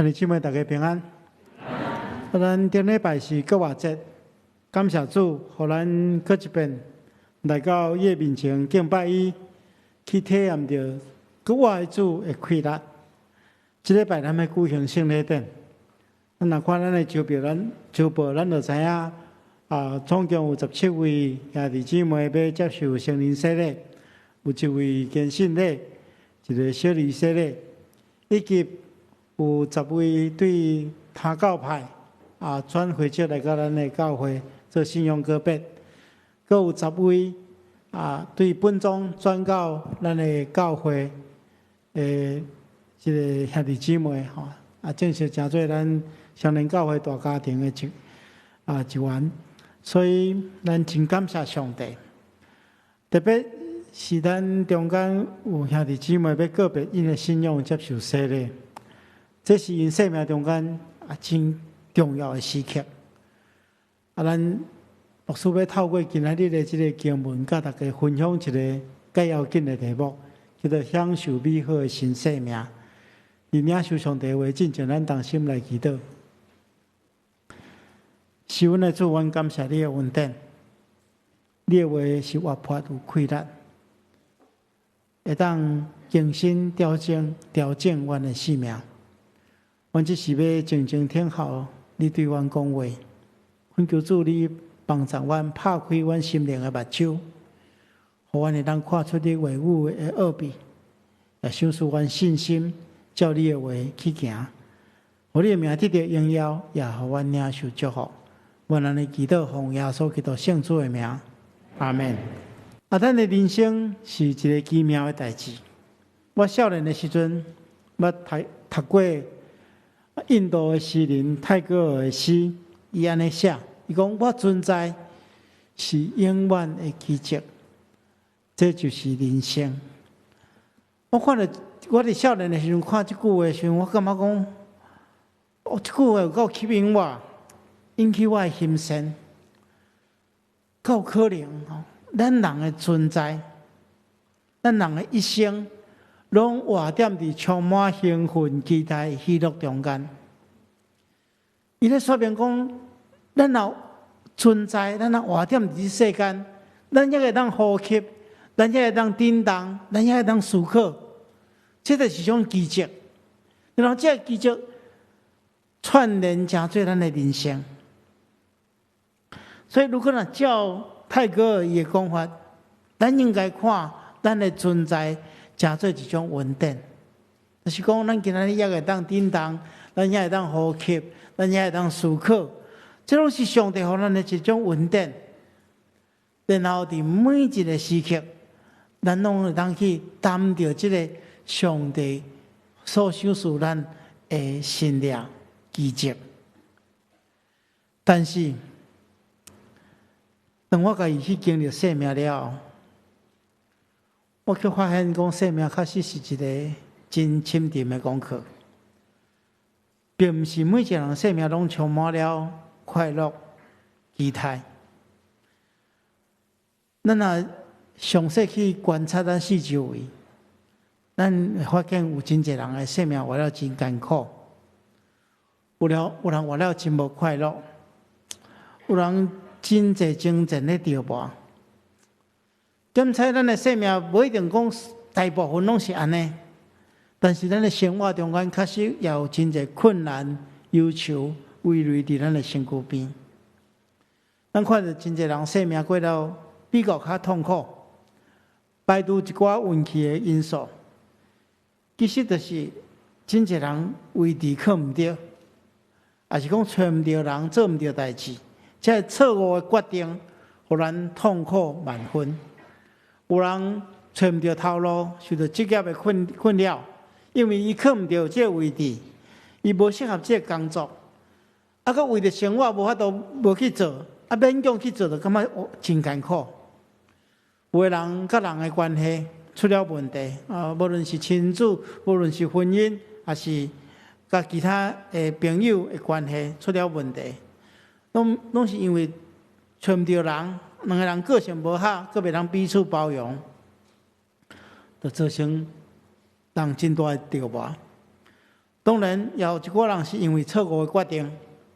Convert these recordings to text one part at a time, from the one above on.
兄弟姊妹，大家平安。咱頂禮拜是復活節，感謝主，予咱閣一遍來到伊的面前敬拜伊，去體驗著閣活的主的氣力。這禮拜咱欲舉行聖禮典，咱若看咱的週表，咱週報，咱就知影啊，總共有17位兄弟姊妹欲接受成人洗禮，有一位堅信禮，一个小兒洗禮，以及有10位對他教派啊轉會籍來到咱的教會做信仰告別，閣有十位啊對本宗轉到咱的教會的這个兄弟姊妹吼，啊正式成做咱雙連教會大家庭的一員，所以咱真感謝上帝，特別是咱中間有兄弟姊妹欲告別𪜶的信仰，接受洗禮。這是𪜶生命中間啊真重要的時刻。啊，咱牧師欲透過今仔日的這个經文，佮大家分享一个較要緊的題目，叫做享受美好的新生命。佇領受上帝話進前，咱同心來祈禱。是阮的主，阮感謝你的恩典。你的話是活潑有氣力，會當更新調整調整阮的生命。阮只是欲靜靜聽候你對阮講話，懇求主你幫助阮拍開阮心靈的目睭，予阮會當看出你話語的奧秘，也賞賜阮信心，照你的話去行，予你的名得著榮耀，也予阮領受祝福。阮按呢祈禱，奉耶穌基督聖主的名，阿們。啊，咱的人生是一个奇妙的代誌。我少年的時陣，捌讀讀過印度的詩人泰戈爾的詩，伊按呢寫，伊講我存在是永遠的奇蹟，這就是人生。我看著我佇少年的時陣看這句話的時陣，我感覺講，哦，這句話有夠吸引我，引起我的心神。敢有可能吼，咱人的存在，咱人的一生，攏活踮佇充滿興奮、期待、喜樂中間。伊咧說明講，咱若存在，咱若活踮佇這世間，咱猶會當呼吸，咱猶會當振動，咱猶會當思考，這就是一種奇蹟。然後這個奇蹟串聯成做咱的人生。所以，如果若照泰戈爾伊的講法，咱應該看咱的存在成做一種恩典，就是講，咱今仔日猶會當振動，咱猶會當呼吸，咱猶會當思考，這攏是上帝予咱的一種恩典。然後，佇每一个時刻，咱攏會當去擔著這个上帝所賞賜咱的神蹟奇蹟。但是，當我家己去經歷生命了後，我卻發現講生命確實是一个真深沉的功課，並毋是每一个人生命攏充滿了快樂、期待。咱若詳細去觀察咱四周圍，咱會發現有真濟人的生命活了真艱苦，有人活了真無快樂，有人真濟精神咧著磨。檢查咱的生命，無一定講大部分攏是按呢，但是咱的生活中間確實也有真濟困難、憂愁、圍繞佇咱的身軀邊。咱看著真濟人生命過了比較較痛苦，排除一寡運氣的因素，其實就是真濟人位置囥毋著，抑是講揣毋著人，做毋著代誌，這个錯誤的決定，予咱痛苦萬分。有人揣毋著頭路，受著職業的困擾，因為伊囥毋著這个位置，伊無適合這个工作，啊，閣為著生活無法度無去做，啊，勉強去做，就感覺真艱苦。有的人佮人的關係出了問題，啊，無論是親子，無論是婚姻，抑是佮其他的朋友的關係出了問題，攏是因為揣毋著人。兩个人個性無合，閣袂當彼此包容，就造成人真大的著磨。當然，也有一寡人是因為錯誤的決定，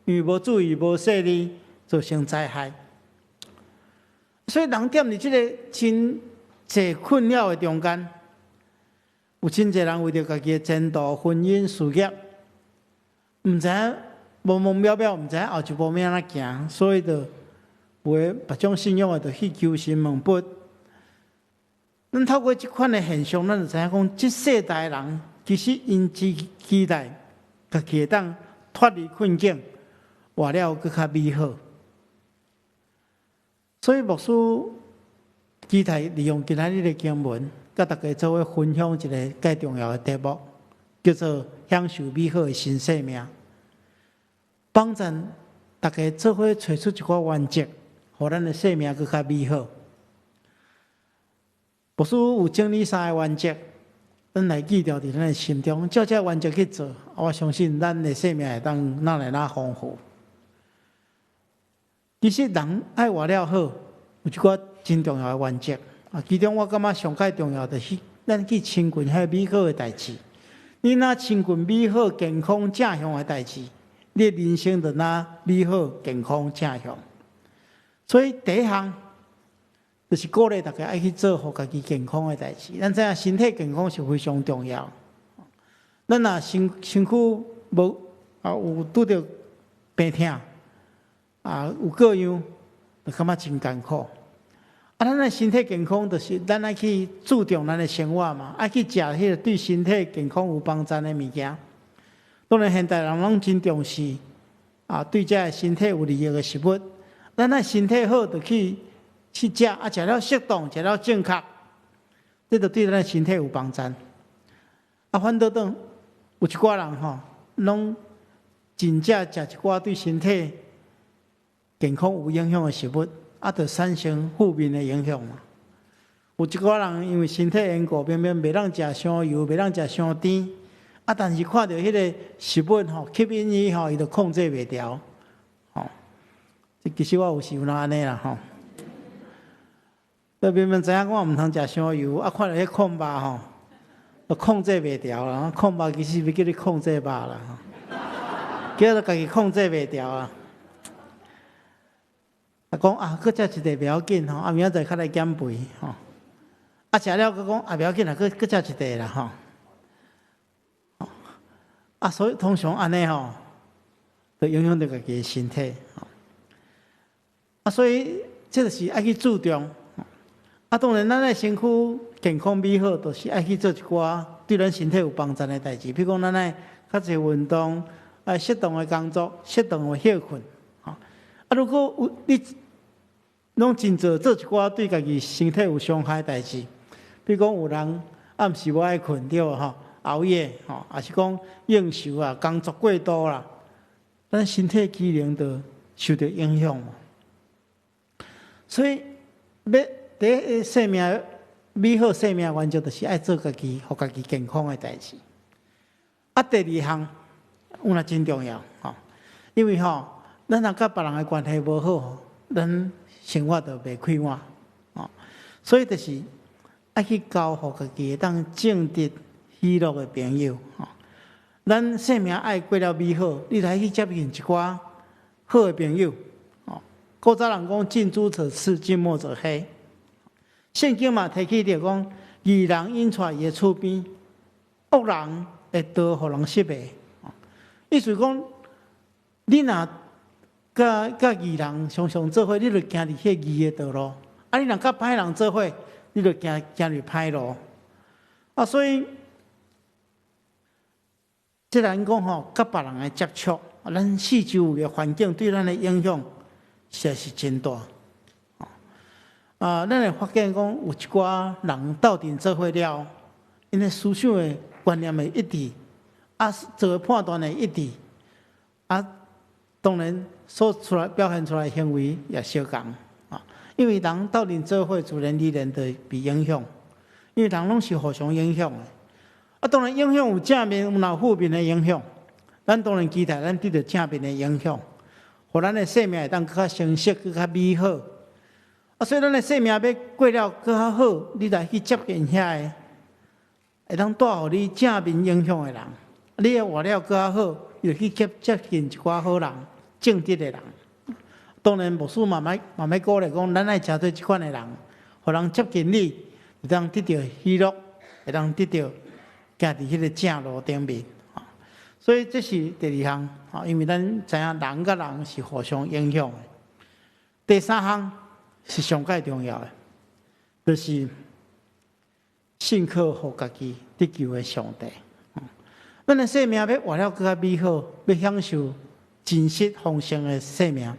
因為無注意、無細膩，造成災害。所以人踮佇這个真濟困擾的中間，有真濟人為著家己的前途、婚姻、事業，毋知影茫茫渺渺，毋知影後一步欲按怎行，所以就有的別種信仰的，就去求神問卜。咱透過這款的現象，咱就知影講，這世代人其實𪜶只期待家己會當脫離困境，活了閣較美好。所以牧師期待利用今仔日的經文，佮大家做伙分享一个蓋重要的題目，叫做享受美好的新生命。幫助大家做伙揣出一寡原則，予咱的生命閣較美好。牧師有整理三个原則，咱來記牢佇咱的心中，照這原則去做，我相信咱的生命會當愈來愈豐富。其實人愛活了好，有一寡真重要的原則啊。其中我感覺上蓋重要就是咱去親近彼美好的代誌。你若親近美好、健康、正向的代誌，你的人生就若美好、健康、正向。所以第一項就是鼓勵大家愛去做予家己健康的代誌。咱知影身體健康是非常重要。咱若身軀無啊有拄著病痛啊有各樣，就感覺真艱苦。啊，咱的身體健康就是咱愛去注重咱的生活嘛，愛去食彼个對身體健康有幫助的物件。當然，現代人攏真重視啊，對這个身體有利益的食物。咱愛身體好，就去食，啊，食了適當，食了正確，這就對咱的身體有幫助。啊，反倒轉有一寡人吼，攏真正食一寡對身體健康有影響的食物，啊，就產生負面的影響嘛。有一寡人因為身體緣故，明明袂當食傷油，袂當食傷甜，啊，但是看著彼个食物吼，吸引伊吼，伊就控制袂牢，吼。這其實我有時有哪按呢啦吼。明明知影講毋通食傷油，啊，看著彼控肉吼，就控制袂牢啦。控肉其實欲叫你控制肉啦，叫做家己控制袂牢啊。啊，講啊，閣食一塊袂要緊吼，啊，明仔載較來減肥吼。啊，食了閣講啊，袂要緊啦，閣食一塊啦吼。啊，所以通常按呢吼，就影響著家己的身體。啊，所以這就是愛去注重。啊，當然，咱的身軀健康美好，就是愛去做一寡對咱身體有幫助的代誌。比如講，咱愛較濟運動，愛適當的工作，適當的歇睏。啊，如果有你攏真濟做一寡對家己身體有傷害的代誌，比如講有人暗時無愛睏對無吼，熬夜吼，抑是講應酬啊，工作過度啦，咱身體機能就受著影響嘛。所以欲第一生命美好生命原則，就是愛做家己，予家己健康的代誌。啊，第二項有若真重要吼，因為吼，咱若佮別人的關係無好，咱生活就袂快活，吼。所以就是愛去交予家己會當正直喜樂的朋友，吼。咱生命愛過了美好，你來去接近一寡好的朋友，吼。古早人講近朱者赤，近墨者黑。聖經嘛提起著講，義人引帶伊的厝邊，惡人的道予人失敗。意思講，你若佮義人常常做伙，你就行佇彼个義的道路；啊，你若佮歹人做伙，你就行入歹路。啊，所以，這咱講吼，佮別人的接觸，咱四周圍的環境對咱的影響，實在是真大。啊，咱會發現講有一寡人鬥陣做伙了，𪜶的思想的觀念會一致，啊，做的判斷會一致，啊，當然所出來表現出來的行為也相仝啊。因為人鬥陣做伙，自然而然就被影響，因為人攏是互相影響的。啊，當然影響有正面，有負面的影響。咱當然期待咱得著正面的影響，予咱的生命會當閣較成熟、閣較美好。啊，所以咱的生命欲過了閣較好，你來去接近遐个會當帶予你正面影響的人。你欲活了閣較好，伊就去接近一寡好人、正直的人。當然，牧師嘛欲鼓勵講，咱愛成做這款的人，予人接近你，會當得著喜樂，會當得著行佇彼個正路頂面。所以這是第二項，因為咱知影人佮人是互相影響的。第三項是上蓋重要的，就是信靠予家己得救的上帝。咱的生命欲活了閣較美好，欲享受真實豐盛的生命，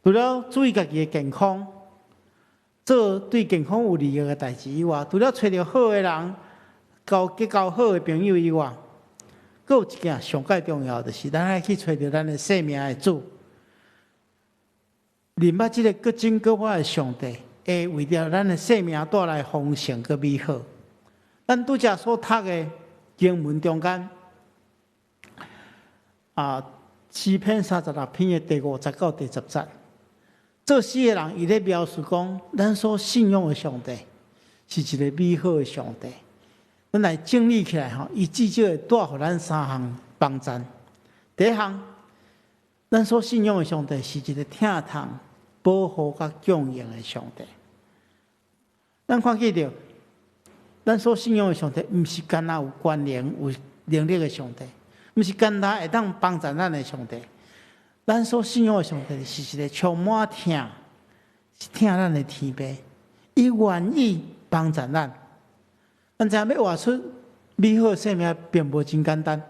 除了注意家己的健康，做對健康有利益的代誌以外，除了揣著好的人，結交好的朋友以外，閣有一件上蓋重要，就是咱愛去揣著咱的生命的主，認捌這個閣真閣活的上帝，會為著咱的生命帶來豐盛閣美好。咱拄才所讀的經文中間，詩篇36篇的第5節到第10節，作詩的人伊咧描述講，咱所信仰的上帝是一个美好的上帝。咱來整理起來吼，伊至少會帶予咱三項幫贊。第一項，咱所信仰的上帝是一个疼痛、保護佮供應的上帝。咱看見著，咱所信仰的上帝，毋是干焦有權能、有能力的上帝，毋是干焦會當幫助咱的上帝。咱所信仰的上帝是一个充滿疼，是疼咱的天父，伊願意幫助咱。咱知影欲活出美好的生命，並無真簡單。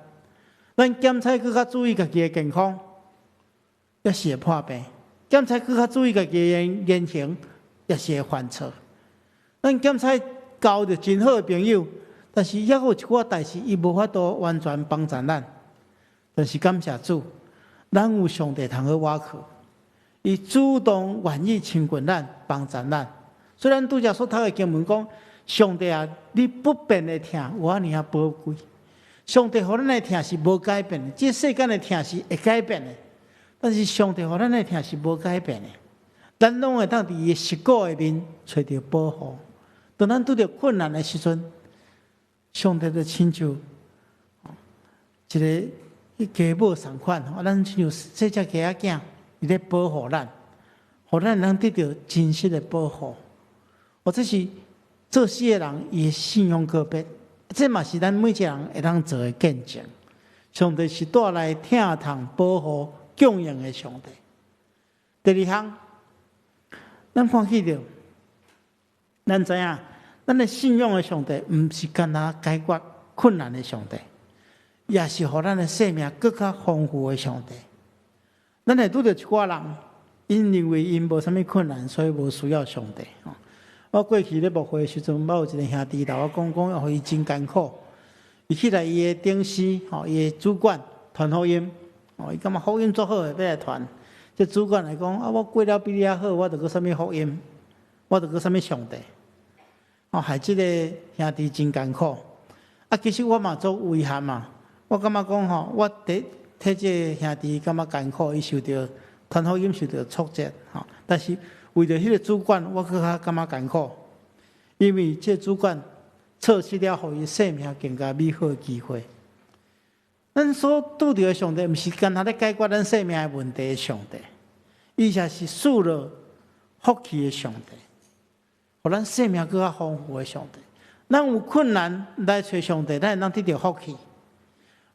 咱檢採閣較注意家己的健康，也是會破病；檢採閣較注意家己的言行，也是會犯錯。咱檢採交著真好的朋友，但是猶閣有一寡代誌，伊無法度完全幫助咱。但是感謝主，咱有上帝通好倚靠，伊主動願意親近咱，幫助咱。雖然拄才所讀的經文講，上帝啊，你不變的疼有遐爾仔寶貴。上帝予咱的疼是無改變的，這世間的疼是會改變的，但是上帝予咱的疼是無改變的。咱攏會當佇伊的膝股下面揣著保護。當咱拄著困難的時陣，上帝就親像一個雞母仝款，咱親像細隻雞仔囝，伊咧保護咱，予咱能得著真實的保護。或者是作詩的人，伊的信仰告白，這嘛是咱每一個人會當做的見證。上帝是帶來疼痛、保護、供應的上帝。第二項，咱看見著，咱知影，咱的信仰的上帝，毋是干焦解決困難的上帝，也是予咱的生命閣較豐富的上帝。咱會拄著一寡人，𪜶認為𪜶無啥物困難，所以無需要上帝。我過去咧牧會的時陣，我有一个兄弟來我講講，伊真艱苦。伊起來伊的頂司，吼，伊的主管傳福音，哦，伊感覺福音足好的，欲來傳。這主管來講，啊，我過了比你較好，我著閣啥物福音，我著閣啥物上帝。哦，害這个兄弟真艱苦。啊，其實我嘛足遺憾嘛，我感覺講吼，我替這個兄弟感覺艱苦，伊受著傳福音受著挫折，吼，但是為著彼个主管，我閣較感覺艱苦，因為這個主管錯失了予伊生命更加美好的機會。咱所拄著的上帝，毋是干焦咧解決咱生命的問題的上帝，伊也是賜落福氣的上帝，予咱生命閣較豐富的上帝。咱有困難來揣上帝，咱會當得著福氣；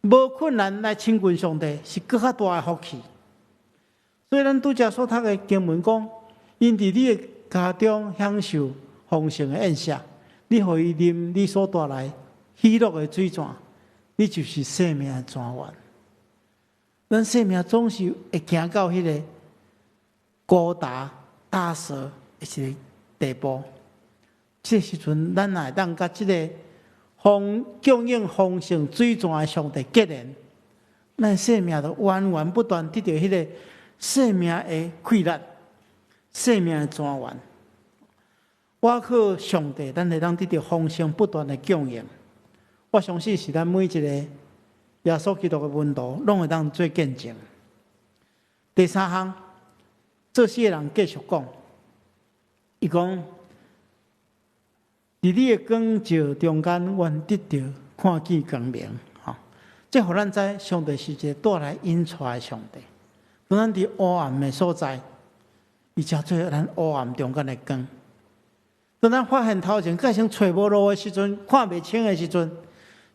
無困難來親近上帝，是閣較大的福氣。所以咱拄才所讀的經文講，𪜶佇你的家中享受豐盛的宴席，你予伊啉你所帶來喜樂的水泉，你就是生命的泉源。咱生命總是會行到彼个高達大蛇的一个地步。這時陣，咱若會當佮這个供應豐盛水泉的上帝結連，咱生命就源源不斷得著彼个生命的氣力。生命的泉源，倚靠上帝，咱會當得著豐盛不斷的供應。我相信是咱每一個耶穌基督的門徒，攏會當做見證。第三項，作詩的人繼續講，伊講：佇你的光照中間，阮得著看見光明。吼，這予咱知，上帝是一个帶來引帶的上帝。當咱佇黑暗的所在，伊成做咱黑暗中間的光。當咱發現頭前蓋先揣無路的時陣，看袂清的時陣，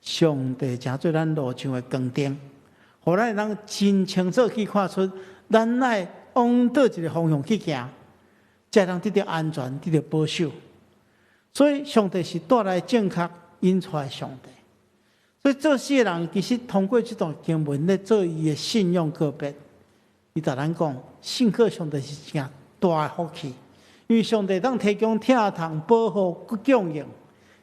上帝成做咱路上的光燈，予咱會當真清楚去看出，咱愛往佗一個方向去行，才會當得著安全，得著保守。所以，上帝是帶來正確引帶的上帝。所以做死的人其實通過這段經文咧做伊的信仰告別。伊共咱講，信靠上帝是誠大的福氣，因為上帝當提供疼痛、保護、供應，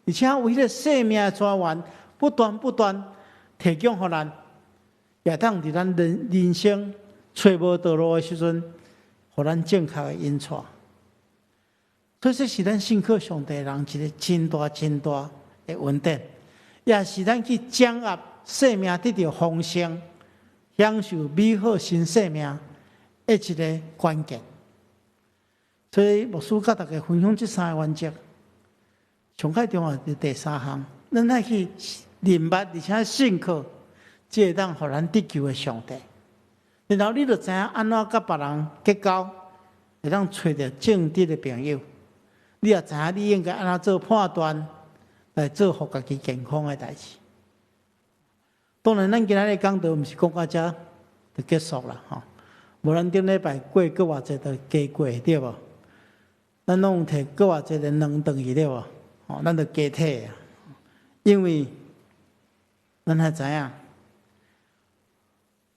而且為彼個生命的泉源不斷不斷提供予咱，也當佇咱人生揣無道路的時陣，予咱正確的引帶。所以這是咱信靠上帝的人一個真大真大的恩典，也是咱去掌握生命得著豐盛、享受美好新生命的一個關鍵。所以牧師佮大家分享這三個原則，上較重要是第三項，咱愛去認捌而且信靠，這會當予咱得救的上帝。然後你就知影按怎佮別人結交，會當揣著正直的朋友。你也知影你應該按怎做判斷，來做予家己健康的代誌。當然，咱今仔日講道毋是講到遮就結束啦，吼。無咱頂禮拜過閣偌濟就加過，對無？咱攏有提閣偌濟個卵轉去，對無？吼，咱就加體啊。因為咱愛知影，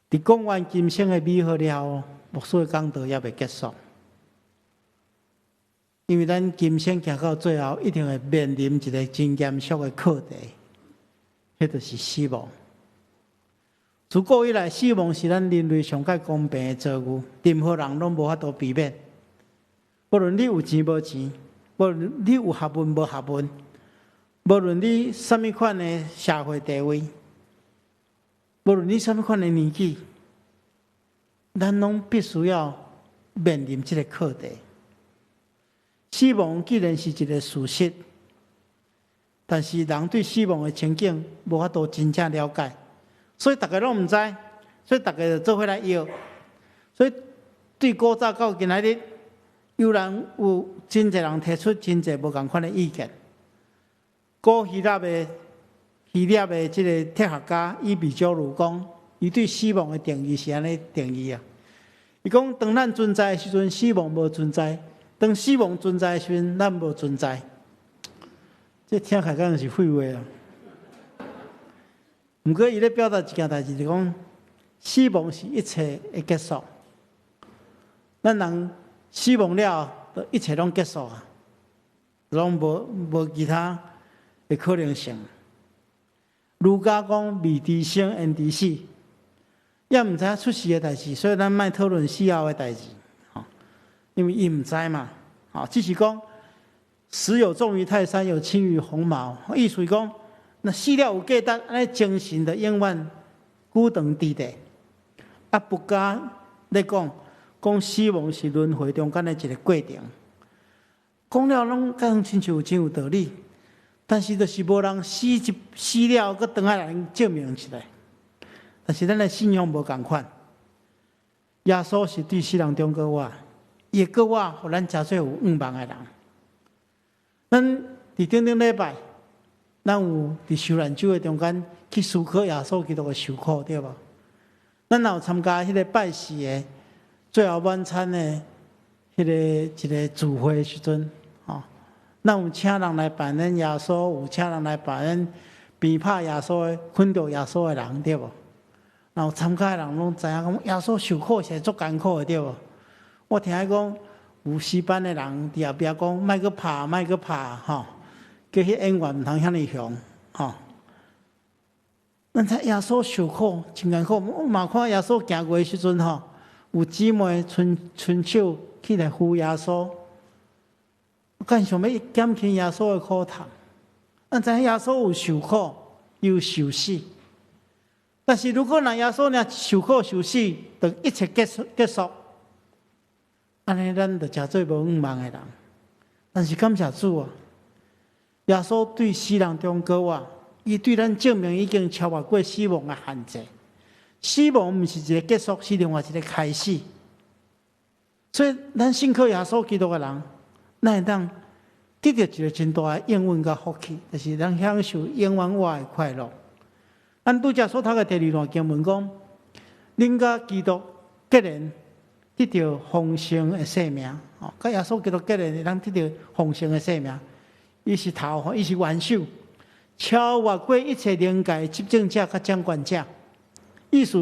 佇講完今生的美好了後，牧師的講道猶未結束。因為咱今生行到最後，一定會面臨一個真嚴肅的課題，彼就是死亡。自古以來，死亡是咱人類上蓋公平的遭遇，任何人攏無法度避免。無論你有錢無錢，無論你有學問無學問，無論你啥物款的社會地位，無論你啥物款的年紀，咱攏必須要面臨這個課題。死亡既然是一個事實，但是人對死亡的情景無法度真正了解，所以逐家攏毋知，所以逐家就做伙來搖。所以對古早到今仔日，有人有真濟人提出真濟無仝款的意見。古希臘的這个哲學家伊比鳩魯講，伊對死亡的定義是按呢定義啊。伊講，當咱存在的時陣，死亡無存在；當死亡存在的時陣，咱無存在。這聽起來敢若是廢話啊！毋過伊咧表達一件代誌，就講死亡是一切的結束。咱人死亡了，就一切攏結束啊，攏無其他的可能性。儒家講未知生，焉知死，也毋知影出世的代誌，所以咱莫討論死後的代誌，吼，因為伊毋知嘛，吼，只是講死有重於泰山，有輕於鴻毛，意思是講，若死了有價值，按呢精神就永遠久長佇咧。啊，佛家咧講，講死亡是輪迴中間的一個過程，講了攏敢親像真有道理。但是就是無人死一死了，閣轉來來證明一下。但是咱的信仰無仝款，耶穌是對死人中復活，伊的復活，予咱誠做有向望的人。咱佇頂頂禮拜，咱有佇受難週的中間去思考耶穌基督的受苦，對無？咱若有參加彼個拜四的最後晚餐的彼个一个聚會的時陣，吼，咱有請人來扮演耶穌，有請人來扮演鞭拍耶穌的、捆著耶穌的人，對無？然後參加的人攏知影講耶穌受苦是足艱苦的，對無？我聽講有詩班的人佇後壁講，莫閣拍，莫閣拍，吼，叫彼演員毋通遐爾凶，吼。咱知耶穌受苦真艱苦，我嘛看耶穌行過的時陣，吼，有姊妹伸伸手起來扶耶穌，敢想欲減輕耶穌的苦痛。咱知影耶穌有受苦，有受死。但是如果若耶穌爾受苦受死，就一切結束結束，按呢咱就誠做無向望的人。但是感謝主啊，耶穌對死人中復活，伊對咱證明已經超越過死亡的限制。死亡毋是一個結束，是另外一個開始。所以，咱信靠耶穌基督的人，咱會當得著一個真大的應允佮福氣，就是咱享受永遠活的快樂。咱拄才所讀的第二段經文講，恁佮基督結連，得著豐盛的生命。哦，佮耶穌基督結連，咱得著豐盛的生命。伊是頭，伊是元首，超越過一切靈界執政者佮掌權者。意思，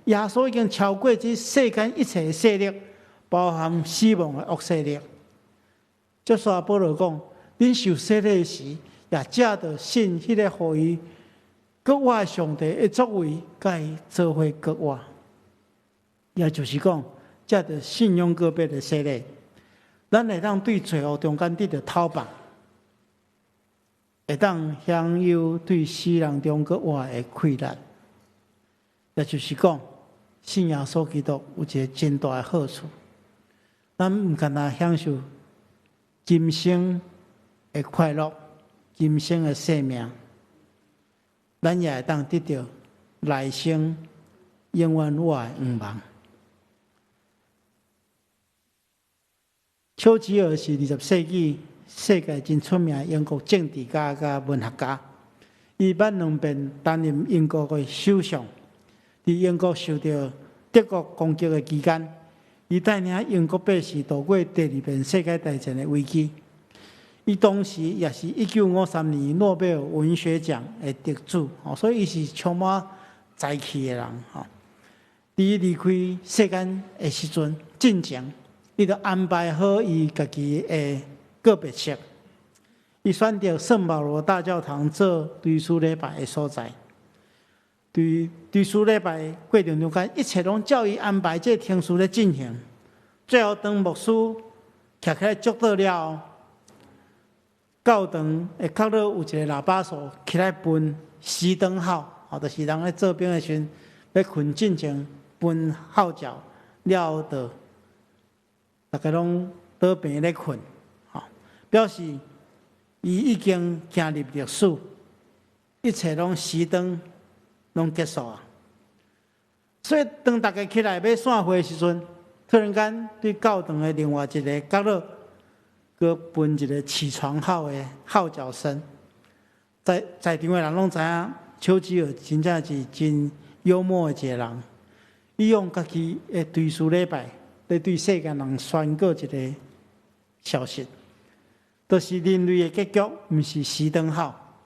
耶穌已經超過這世間一切的勢力，包含死亡的惡勢力。這煞保羅講，恁受洗禮時，也藉著信彼個予伊復活上帝的作為，佮伊做伙復活。也就是講，藉著信仰告別的洗禮，咱會當對罪惡中間得著透放，會當享有對死人中復活的氣力。也就是講，信耶穌基督有一個真大的好處，咱毋干焦享受今生的快樂、今生的生命，咱也會當得著來生永遠活的向望。丘吉爾是20世紀世界真出名的英國政治家佮文學家，伊捌兩遍擔任英國的首相。佇英國受著德國攻擊的期間，伊帶領英國百姓度過第二遍世界大戰的危機。伊當時也是1953年諾貝爾文學獎的得主，所以伊是充滿才氣的人。吼，佇伊離開世間的時陣，進前，伊就安排好伊家己的告別式。伊選擇聖保羅大教堂做追思禮拜的所在。佇追思禮拜過程中間，一切攏照伊安排這個程序咧進行。最後，當牧師徛起來祝禱了後，教堂的角落有一個喇叭鎖起來分熄燈號，吼，就是人咧做兵的時陣，欲睏進前分號角了後，就逐家攏倒病咧睏，吼，表示伊已經行入歷史，一切攏熄燈。攏結束啊！所以當逐家起來欲散會的時陣，突然間對教堂的另外一個角落，閣分一個起床號的號角聲。在在場的人攏知影，丘吉爾真正是真幽默的一個人。伊用家己的追思禮拜，來對世間人宣告一個消息，就是人類的結局，毋是熄燈號，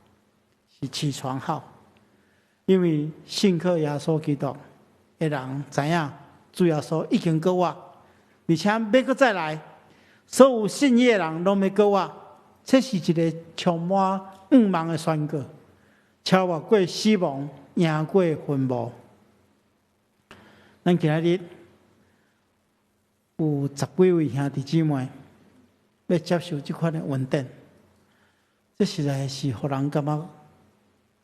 是起床號。因為信靠耶穌基督的人知影，主耶穌已經復活，而且欲閣再來，所有信伊的人攏欲復活。這是一個充滿向望的宣告，超越過死亡，贏過墳墓。咱今仔日有十幾位兄弟姊妹欲接受這款的恩典，這實在是予人感覺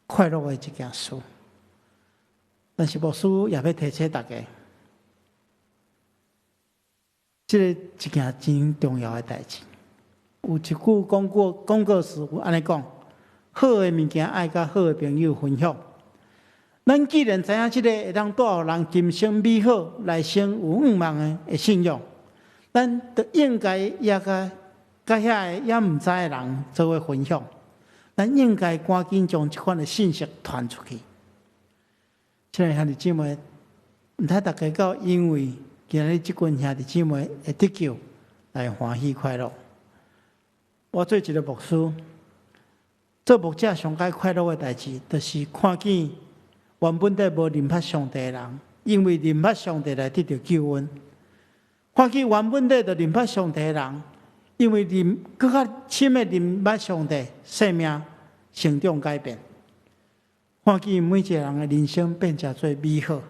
快樂的一件事。但是牧師也欲提醒大家，這個一件真重要的代誌。有一句廣告廣告詞有按呢講：好的物件愛佮好的朋友分享。咱既然知影這個會當帶予人今生美好、來生有向望的信仰，咱就應該也佮佮遐個猶毋知的人做伙分享。咱應該趕緊將這款的信息傳出去。親愛兄弟姊妹，毋通逐家閣因為今仔日這群兄弟姊妹會得救來歡喜快樂。我做一個牧師，做牧者上蓋快樂的代誌，就是看見原本底無認捌上帝的人，因為認捌上帝來得著救恩；看見原本底就認捌上帝的人，因為認閣較深的認捌上帝，生命成長改變。看見每一個人的人生變成做美好，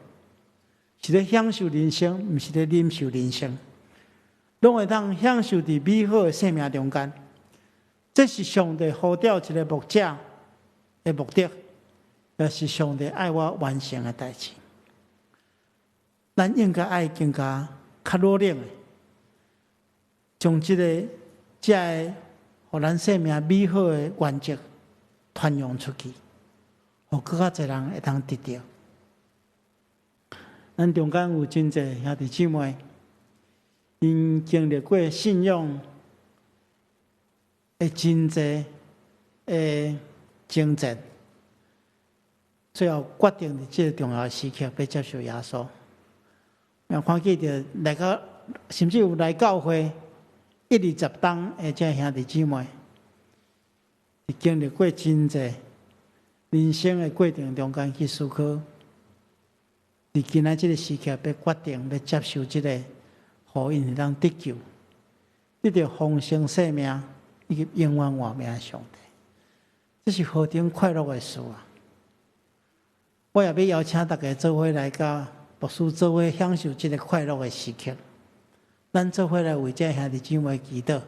是咧享受人生，毋是咧忍受人生，攏會當享受佇美好的生命中間。這是上帝呼召一個牧者的目的，也是上帝愛我完成的代誌。咱應該愛更加較努力的，將這個這个予咱生命美好的原則傳揚出去。予閣較濟人會當得著。咱中間有真濟兄弟姊妹，𪜶經歷過信仰的真濟的爭戰，最後決定佇這个重要時刻欲接受耶穌。也看見著來到，甚至有來教會一二十冬的這兄弟姊妹，經歷過真濟人生的過程中間去思考，佇今仔這个時刻欲決定欲接受這个，予𪜶會當得救，得著豐盛生命以及永遠活命的上帝，這是何等快樂的事啊！我也欲邀請大家做伙來佮牧師做伙享受這个快樂的時刻。咱做伙來為這兄弟姊妹祈禱。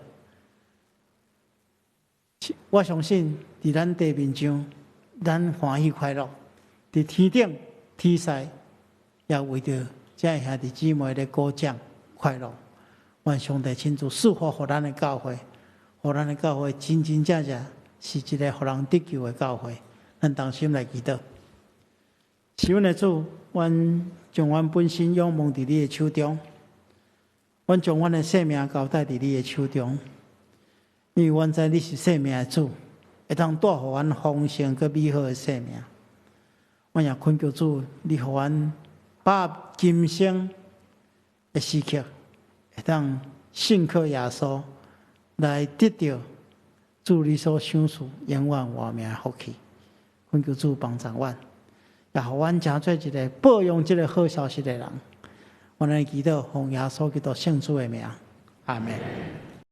我相信，佇咱地面上，咱歡喜快樂；佇天頂天使也為著這兄弟姊妹咧鼓掌快樂。願上帝親自賜福予咱的教會，予咱的教會真真正正是一个予人得救的教會。咱同心來祈禱。是阮的主，阮將阮本身仰望佇你的手中，阮將阮的性命交代佇你的手中，因為阮知你是生命的主，會當帶予阮豐盛閣美好的生命。阮也懇求主，你予阮把握今生的時刻，會當信靠耶穌，來得著主你所賞賜永遠活命的福氣。懇求主幫助阮，也予阮成做一个報揚這个好消息的人。阮來祈禱，奉耶穌基督聖主的名，阿門。